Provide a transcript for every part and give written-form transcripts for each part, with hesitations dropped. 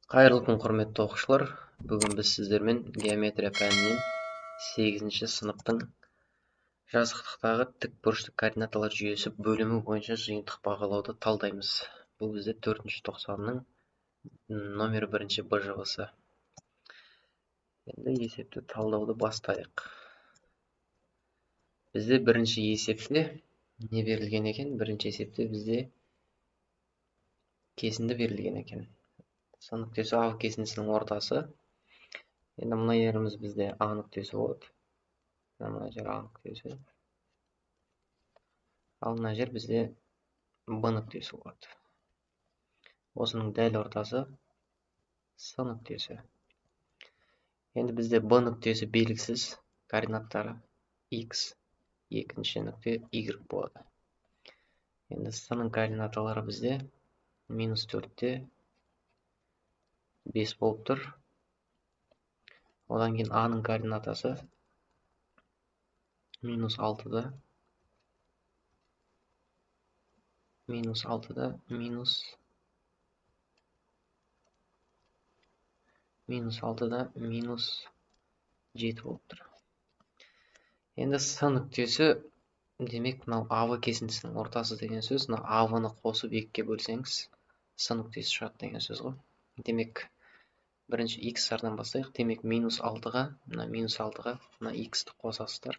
Қайырлы күн, құрметті оқушылар. Бүгін біз сіздермен геометрия пәнінен 8-ші сыныптың жазықтықтағы тік бұрышты координаталар жүйесі бөлімі бойынша жиынтық бағалауды талдаймыз. Бұл бізде 4-ші тоқсанның номер 1-ші БЖВ-сы. Енді есепті талдауды бастайық. Бізде бірінші есепте не берілген екен? Бірінші есепте бізде кесінді берілген екен. С нүктесі А кесіндісінің ортасы. Енді мына жеріміз бізде А нүктесі болады. Мына жер А нүктесі. Ал мына жер бізде Б нүктесі болады. Осының дәл ортасы С нүктесі. Енді бізде Б нүктесі белгісіз, координаттары X, екінші нүкте Y болады. Енді С-ның координаталары бізде минус 4-те 5 болып тұр. Одан кейін А-ның координатасы минус 6-да минус 6-да минус 6-да минус 7 болып тұр. Енді С нүктесі, демек, мынау АВ кесіндісінің ортасы деген сөз. Мына АВ-ны қосып 2-ге бөлсеңіз, С нүктесі шығады деген сөз ғой. Демек, бірінші x-ардан бастайық. Демек, минус 6-ға, мына минус 6-ға, мына x-ті қосасыздар.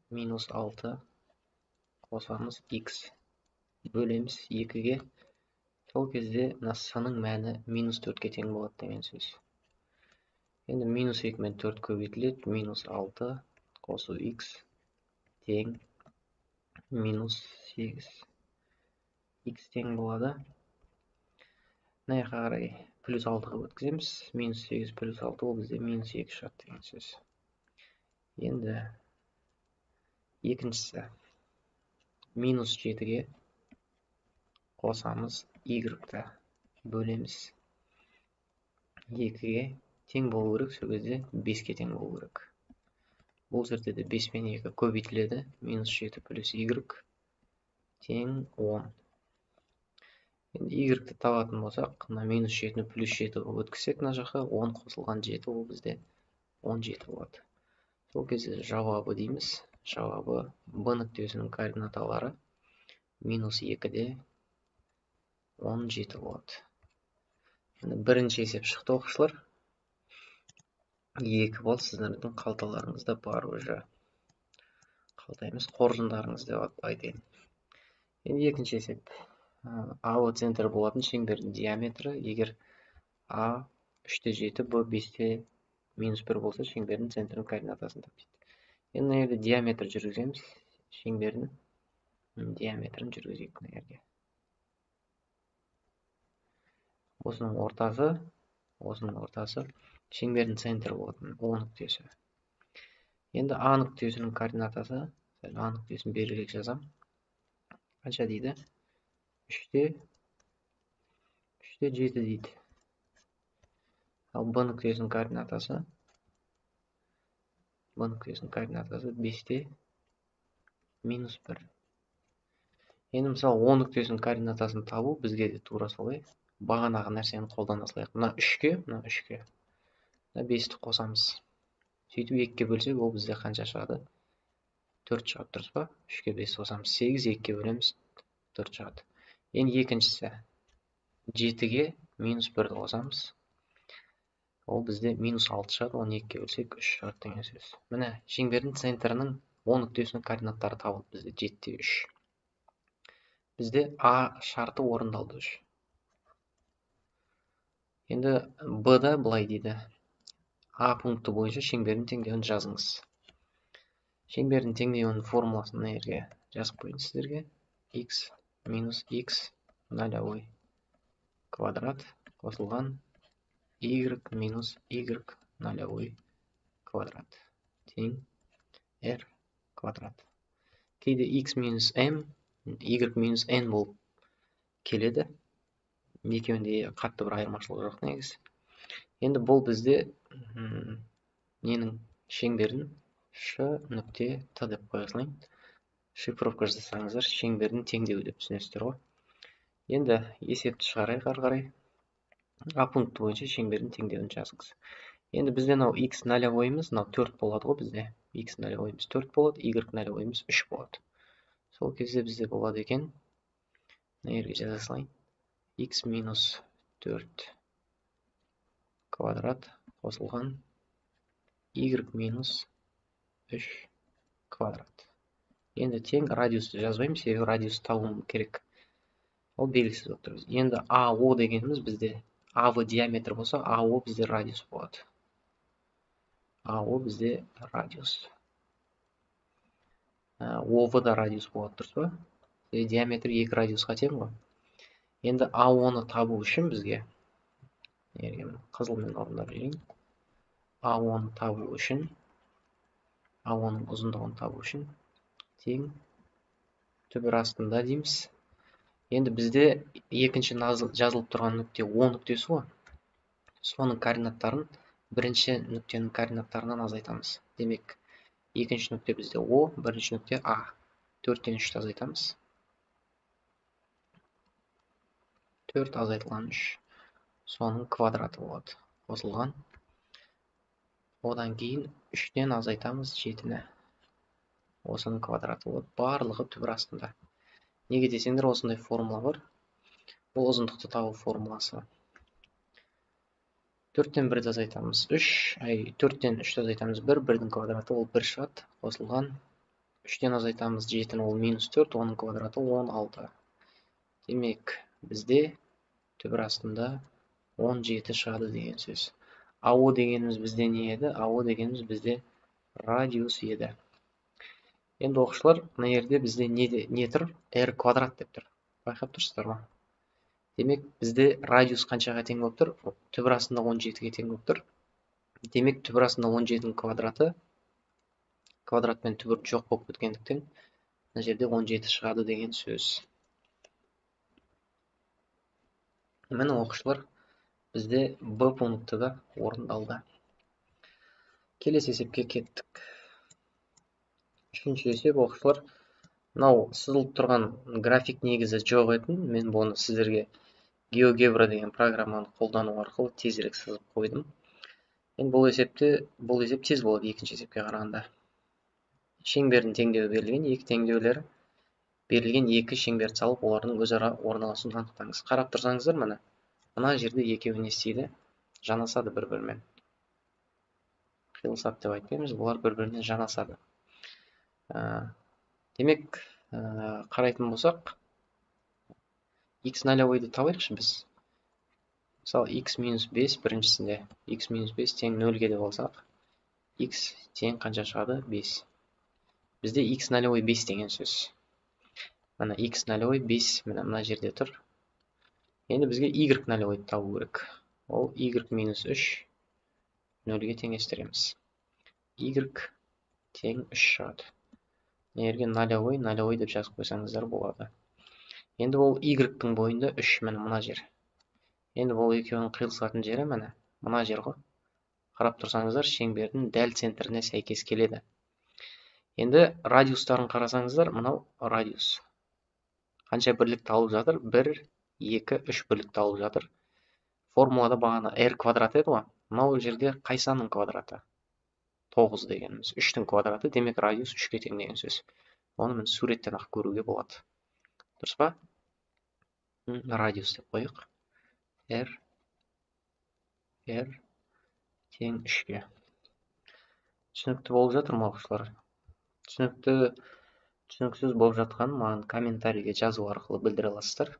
Минус 6 қосамыз x, бөлеміз 2-ге. Сол кезде мына с-ның мәні минус 4-ке тең болады деген сөз. Енді минус 2 мен 4 көбейтіледі. Минус 6 қосу x тең минус 8. X тең болады. Мына жаққа қарай плюс 6-ға өткіземіз. Минус 8 плюс 6 ол бізде минус 2 шығады деген сөз. Енді екіншісі минус 7-ге қосамыз y-ті, бөлеміз 2-ге тең болу керек. Сол кезде 5-ке тең болу керек. Бұл жерде де 5 пен 2 көбейтіледі. Минус 7 плюс y тең 10. Енді y-ті табатын болсақ, мына минус 7-ні плюс 7 қылып өткізсек, мына жаққа 10 қосылған 7 ол бізде 17 болады. Сол кезде жауабы дейміз. Жауабы Б нүктесінің координаталары минус 2-де 17 болады. Енді бірінші есеп шықты, оқушылар. 2 балл сіздердің қалталарыңызда бар уже. Қалта емес, қоржындарыңыз деп айтайын. Енді екінші есеп. АО центрі болатын шеңбердің диаметрі, егер А 3-те 7, Б 5-те минус 1 болса, шеңбердің центрінің координатасын тап дейді. Енді мына жерде диаметр жүргіземіз. Шеңбердің диаметрін жүргізейік мына жерге. Осының ортасы, осының ортасы шеңбердің центрі болатын О нүктесі. Енді А нүктесінің координатасы, А нүктесін берірек жазам. Қанша дейді? 3-те 7 дейді. Ал Б нүктесінің координатасы, Б нүктесінің координатасы 5-те минус 1. Енді мысалы О нүктесінің координатасын табу бізге де тура солай. Бағанағы нәрсені қолдана салайық. Мына 3-ке, мына 3-ке, мына 5-ті қосамыз. Сөйтіп 2-ге бөлсек, ол бізде қанша шығады? 4 шығады, дұрыс па? 3-ке 5 қосамыз, 8, 2-ге бөлеміз, 4 шығады. Енді екіншісі 7-ге минус 1-ді қосамыз. Ол бізде минус 6 шығады, оны 2-ге бөлсек 3 шығады деген сөз. Міне, шеңбердің центрінің О нүктесінің координаттары табылды бізде 7-те 3. Бізде А шарты орындалды 3. Енді Б-да былай дейді. А пункті бойынша шеңбердің теңдеуін жазыңыз. Шеңбердің теңдеуінің формуласын мына жерге жазып қояйын сіздерге. X минус x нолевой квадрат қосылған y минус y нолевой квадрат тең r квадрат. Кейде x минус m, y минус n болып келеді. Екеуінде қатты бір айырмашылық жоқ негізі. Енді бұл бізде ненің шеңбердің ш нүкте т деп қоя салайын. Шифровка жасасаңыздар, шеңбердің теңдеуі деп түсінесіздер ғой. Енді есепті шығарайық ары қарай. А пункті бойынша шеңбердің теңдеуін жазыңыз. Енді бізде мынау x нолевойымыз, мынау 4 болады ғой бізде. X нолевойымыз 4 болады, y нолевойымыз 3 болады. Сол кезде бізде болады екен. Мына жерге жаза салайын. X минус 4 квадрат қосылған y минус 3 квадрат. Енді тең радиусты жазбаймын, себебі радиус табуым керек. Ол белгісіз болып тұр. Енді АО дегеніміз бізде АВ диаметр болса, АО бізде радиус болады. АО бізде радиус. ОВ да радиус болады, дұрыс па? Диаметр екі радиусқа тең ғой. Енді АО-ны табу үшін бізге, қызылмен орындап жіберейін. АО-ны табу үшін, АО-ның ұзындығын табу үшін тең түбір астында дейміз. Енді бізде екінші жазылып тұрған нүкте О нүктесі ғой. Соның координаттарын бірінші нүктенің координаттарынан азайтамыз. Демек, екінші нүкте бізде О, бірінші нүкте А. 4-тен 3-ті азайтамыз. 4 азайтылған 3. Соның квадраты болады. Қосылған. Одан кейін 3-тен азайтамыз 7-ні. Осының квадраты болады. Барлығы түбір астында. Неге десеңдер, осындай формула бар. Бұл ұзындықты табу формуласы. 4-тен 1-ді азайтамыз 3, 4-тен 3-ті азайтамыз 1, 1-дің квадраты ол 1 шығады, қосылған. 3-тен азайтамыз 7-ні, ол минус 4, оның квадраты 16. Демек, бізде түбір астында 17 шығады деген сөз. АО дегеніміз бізде не еді? АО дегеніміз бізде радиус еді. Енді оқушылар, мына жерде бізде не тұр? R квадрат деп тұр. Байқап тұрсыздар ма? Демек, бізде радиус қаншаға тең болып тұр? Түбір астында 17-ге тең болып тұр. Демек, түбір астында 17-нің квадраты, квадрат пен түбір жоқ болып кеткендіктен, мына жерде 17 шығады деген сөз. Міне оқушылар, бізде Б пункті да орындалды. Келесі есепке кеттік. Үшінші есеп оқушылар, мынау сызылып тұрған график негізі жоқ етін. Мен бұны сіздерге GeoGebra деген программаны қолдану арқылы тезірек сызып қойдым. Енді бұл есеп тез болады екінші есепке қарағанда. Шеңбердің теңдеуі берілген, екі теңдеулері берілген, екі шеңберді салып, олардың өзара орналасуын анықтаңыз. Қарап тұрсаңыздар, міне, мына жерде екеуі не істейді? Жанасады бір-бірімен. Қиылысады деп айтпаймыз, бұлар бір-біріне жанасады. Демек, қарайтын болсақ, x нолевойды табайықшы біз. Мысалы, x минус 5 біріншісінде, x минус 5 тең 0-ге деп алсақ, x тең қанша шығады? 5. Бізде x нолевой 5 деген сөз. Мына x нолевой 5 міне мына жерде тұр. Енді бізге y нолевойды табу керек. Ол y минус 3 0-ге теңестіреміз. Y тең 3 шығады. Мына жерге нолевой, нолевой деп жазып қойсаңыздар болады. Енді ол y-тің бойында 3 міне мына жер. Енді бұл екеуінің қиылысатын жері міне мына жер ғой. Қарап тұрсаңыздар, шеңбердің дәл центріне сәйкес келеді. Енді радиустарын қарасаңыздар, мынау радиус. Қанша бірлікті алып жатыр? 1, 2, 3 бірлікті алып жатыр. Формулада бағана r квадрат еді ғой. Мынау жерде қай санның квадраты? 9 дегеніміз 3-тің квадраты, демек радиус 3-ке тең деген сөз. Оны міне суреттен ақ көруге болады. Дұрыс па? Радиус деп қояйық. R тең 3-ке. Түсінікті болып жатыр ма оқушылар? Түсініксіз болып жатқан маған комментарийге жазу арқылы білдіре аласыздар.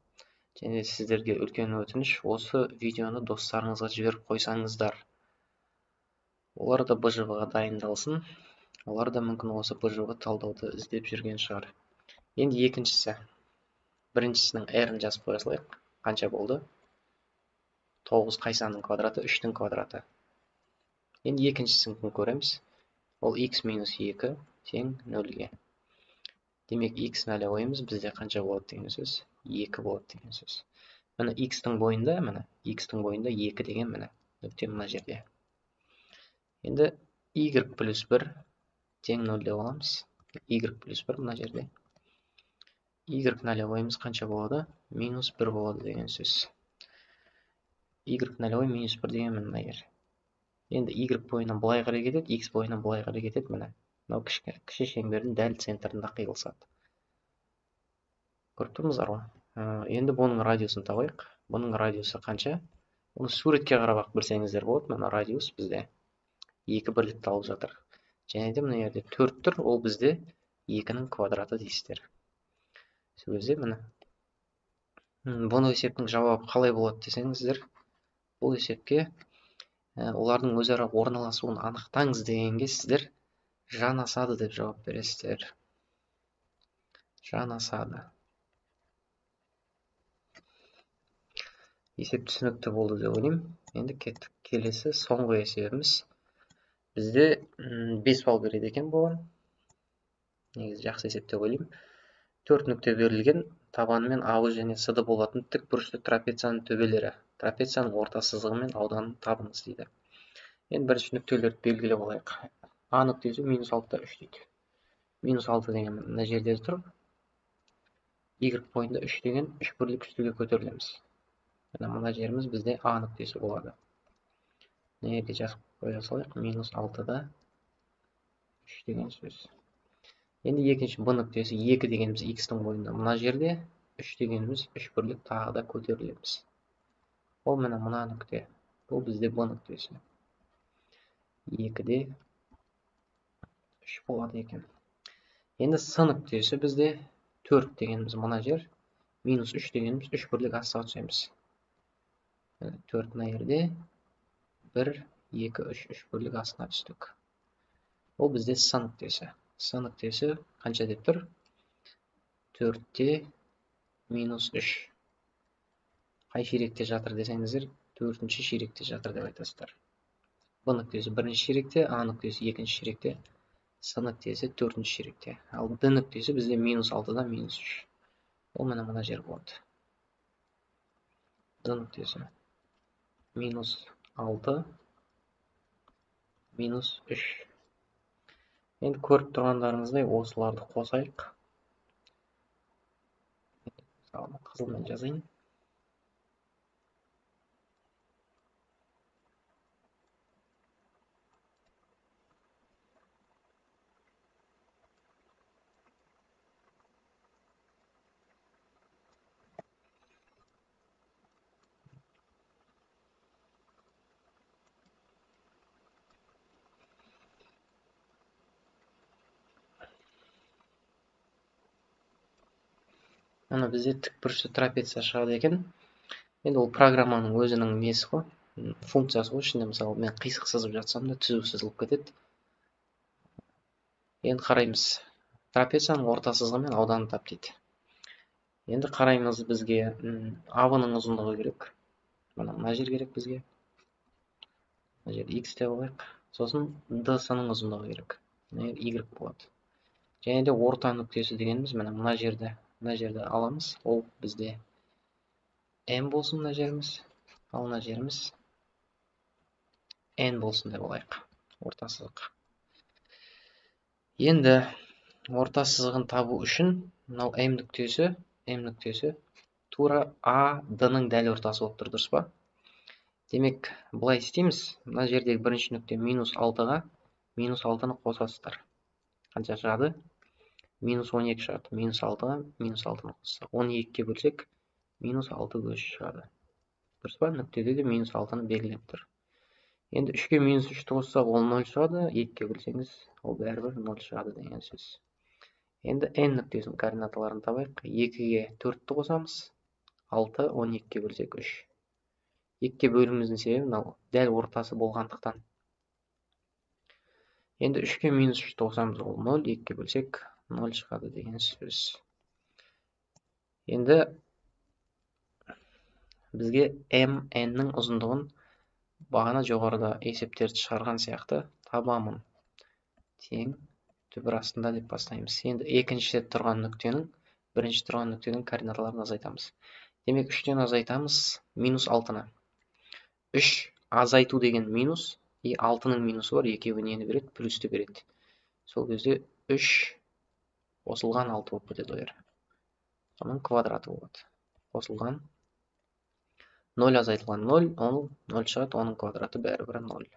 Және сіздерге үлкен өтініш, осы видеоны достарыңызға жіберіп қойсаңыздар. Олар да БЖВ-ға дайындалсын. Олар да мүмкін осы БЖВ талдауды іздеп жүрген шығар. Енді екіншісі. Біріншісінің R-ін жазып қоя салайық. Қанша болды? 9 қай санның квадраты? 3-тің квадраты. Енді екіншісін көреміз. Ол x минус 2 тең 0-ге. Демек, x нолевойымыз бізде қанша болады деген сөз? 2 болады деген сөз. Міне x-тің бойында, міне x-тің бойында 2 деген міне нүкте мына жерде. Енді y плюс 1 тең 0 деп аламыз. Y плюс 1 мына жерде. Y нолевойымыз қанша болады? Минус 1 болады деген сөз. Y нөлевой минус 1 деген мына жер. Енді Y бойынан былай қарай кетеді, X бойынан былай қарай кетеді. Міне, мынау кіші шеңбердің дәл центрында қиылысады. Көріп тұрмыздар ғой. Енді бұның радиусын табайық. Бұның радиусы қанша? Бұны суретке қарап ақ білсеңіздер болады. Мына радиус бізде 2 бірлікті алып жатыр. Және де мына жерде 4 тұр, ол бізде 2-нің квадраты дейсіздер. Сол кезде міне бұны есептің жауабы қалай болады десеңіздер, бұл есепке олардың өзара орналасуын анықтаңыз дегенге сіздер жанасады деп жауап бересіздер. Жанасады. Есеп түсінікті болды деп ойлаймын. Енді кеттік. Келесі соңғы есебіміз. Бізде 5 балл береді екен бұған. Негізі жақсы есеп деп ойлаймын. 4 нүкте берілген, табанымен АВ және СД болатын тік бұрышты трапецияның төбелері. Трапецияның орта сызығы мен ауданын табыңыз дейді. Енді бірінші нүктелерді белгілеп алайық. А нүктесі минус 6-да 3 дейді. Минус 6 деген мына жерде тұр. Y бойында 3 деген 3 бірлік үстіге көтерілеміз. Мына мына жеріміз бізде А нүктесі болады. Мына жерге жазып қоя салайық. Минус 6-да 3 деген сөз. Енді екінші Б нүктесі 2 дегеніміз X-тің бойында мына жерде, 3 дегеніміз 3 бірлік тағы да көтерілеміз. Ол міне мына нүкте. Бұл бізде Б нүктесі. 2-де 3 болады екен. Енді С нүктесі бізде 4 дегеніміз мына жер, минус 3 дегеніміз 3 бірлік астыға түсеміз. 4 мына жерде, 1, 2, 3, 3 бірлік астына түстік. Ол бізде С нүктесі. С нүктесі қанша деп тұр? 4-те минус 3. Қай ширекте жатыр десеңіздер, 4-ші ширекте жатыр деп айтасыздар. Б нүктесі 1-ші ширекте, А нүктесі 2-ші ширекте, С нүктесі 4-ші ширекте. Ал Д нүктесі бізде минус 6-да минус 3. Ол міне мына жер болады. Д нүктесі минус 6 минус 3. Енді көріп тұрғандарыңыздай осыларды қосайық. Мысалы, қызылмен жазайын. Ана бізде тік бұрышты трапеция шығады екен. Енді ол программаның өзінің несі ғой, функциясы ғой. Ішінде мысалы мен қисық сызып жатсам да түзу сызылып кетеді. Енді қараймыз. Трапецияның орта сызығы мен ауданын тап дейді. Енді қараймыз, бізге АВ-ның ұзындығы керек. Мына мына жер керек бізге. Мына жерде X деп алайық. Сосын ДС-ның ұзындығы керек. Мына жер Y болады. Және де орта нүктесі дегеніміз міне мына жерде. Мына жерді аламыз, ол бізде М болсын мына жеріміз, ал мына жеріміз N болсын деп алайық, орта сызық. Енді орта сызығын табу үшін мынау М нүктесі тура А, Д-ның дәл ортасы болып тұр, дұрыс па? Демек, былай істейміз. Мына жердегі бірінші нүкте минус 6-ға минус 6-ны қосасыздар. Қанша шығады? Минус 12 шығады. Минус 6-ға минус 6-ны қоссақ, 12-ге бөлсек, минус 6 көші шығады. Дұрыс па? Нүктеде де минус 6-ны белгілеп тұр. Енді 3-ке минус 3-ті қоссақ, ол 0 шығады. 2-ге бөлсеңіз, ол бәрібір 0 шығады деген сөз. Енді N нүктесінің координаталарын табайық. 2-ге 4-ті қосамыз. 6, 12-ге бөлсек 3. 2-ге бөлуіміздің себебі мынау дәл ортасы болғандықтан. Енді 3-ке минус 3-ті қосамыз, ол 0, 2-ге бөлсек 0 шығады деген сөз. Енді бізге MN-нің ұзындығын бағана жоғарыда есептерді шығарған сияқты табамын. Тең түбір астында деп бастаймыз. Енді екінші тұрған нүктенің, бірінші тұрған нүктенің координаталарын азайтамыз. Демек, 3-тен азайтамыз минус 6-ны. 3 азайту деген минус, и 6-ның минусы бар, екеуі нені береді? Плюсті береді. Сол кезде 3 қосылған 6 болып кетеді ол жер. Соның квадраты болады. Қосылған 0 азайтылған 0, ол 0 шығады, оның квадраты бәрібір 0.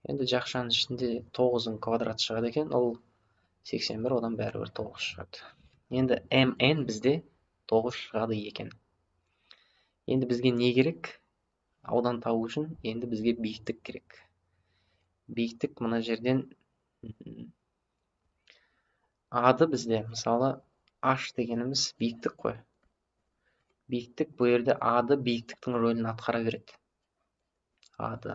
Енді жақшаның ішінде 9-ың квадраты шығады екен, ол 81, одан бәрібір 9 шығады. Енді МН бізде 9 шығады екен. Енді бізге не керек? Аудан табу үшін енді бізге биіктік керек. Биіктік мына жерден АД бізде, мысалы, H дегеніміз биіктік қой. Биіктік бұл жерде АД биіктіктің рөлін атқара береді. АД.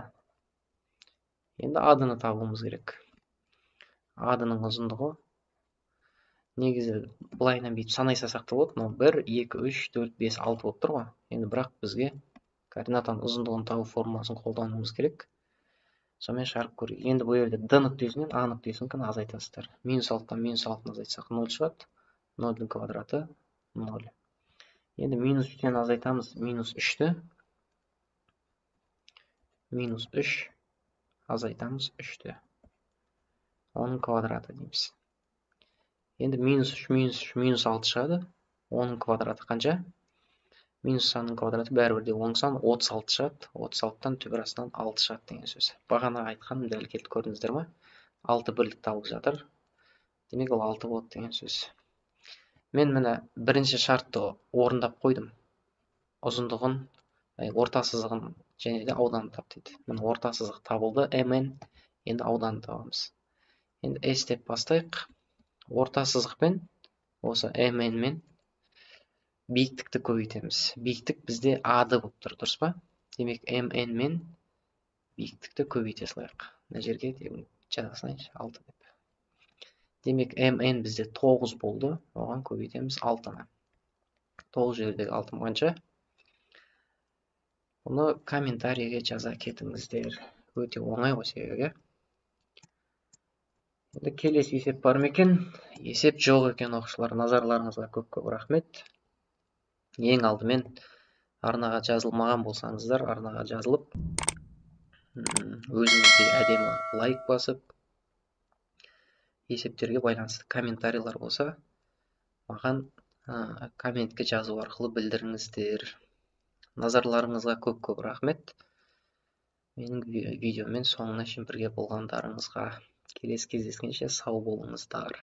Енді АД-ны табуымыз керек. АД-ның ұзындығы негізі былайынан бүйтіп санай салсақ та болады. Мынау 1, 2, 3, 4, 5, 6 болып тұр ғой. Енді бірақ бізге координатаның ұзындығын табу формуласын қолдануымыз керек. Сонымен шығарып көрейік. Енді бұл жерде D нүктесінен А нүктесінікін азайтасыздар. Минус 6-тан минус 6-ны азайтсақ 0 шығады. 0-дің квадраты 0. Енді минус 3-тен азайтамыз минус 3-ті. Минус 3 азайтамыз 3-ті. Оның квадраты дейміз. Енді минус 3, минус 3, минус 6 шығады. Оның квадраты қанша? Минус санның квадраты бәрібір де оң сан 36 шығады. 36-тан түбір астынан 6 шығады деген сөз. Бағана айтқаным дәл келді, көрдіңіздер ма? 6 бірлікті алып жатыр. Демек ол 6 болады деген сөз. Мен міне бірінші шартты орындап қойдым. Ұзындығын, орта сызығын және де ауданын тап дейді. Міне орта сызық табылды, МН. Енді ауданын табамыз. Енді S деп бастайық. Орта сызықпен осы МН мен биіктікті көбейтеміз. Биіктік бізде АД болып тұр, дұрыс па? Демек МН мен биіктікті көбейте салайық. Мына жерге жаза салайыншы 6 деп. Демек МН бізде 9 болды, оған көбейтеміз 6-ны. 9 жердегі 6 қанша? Бұны комментарийге жаза кетіңіздер. Өте оңай ғой себебі. Енді келесі есеп бар ма екен? Есеп жоқ екен, оқушылар. Назарларыңызға көп-көп рахмет. Ең алдымен арнаға жазылмаған болсаңыздар, арнаға жазылып, өзіңізге әдемі лайк басып, есептерге байланысты комментарийлер болса, маған комментке жазу арқылы білдіріңіздер. Назарларыңызға көп-көп рахмет. Менің видеомен соңына шейін бірге болғандарыңызға. Келесі кездескенше сау болыңыздар.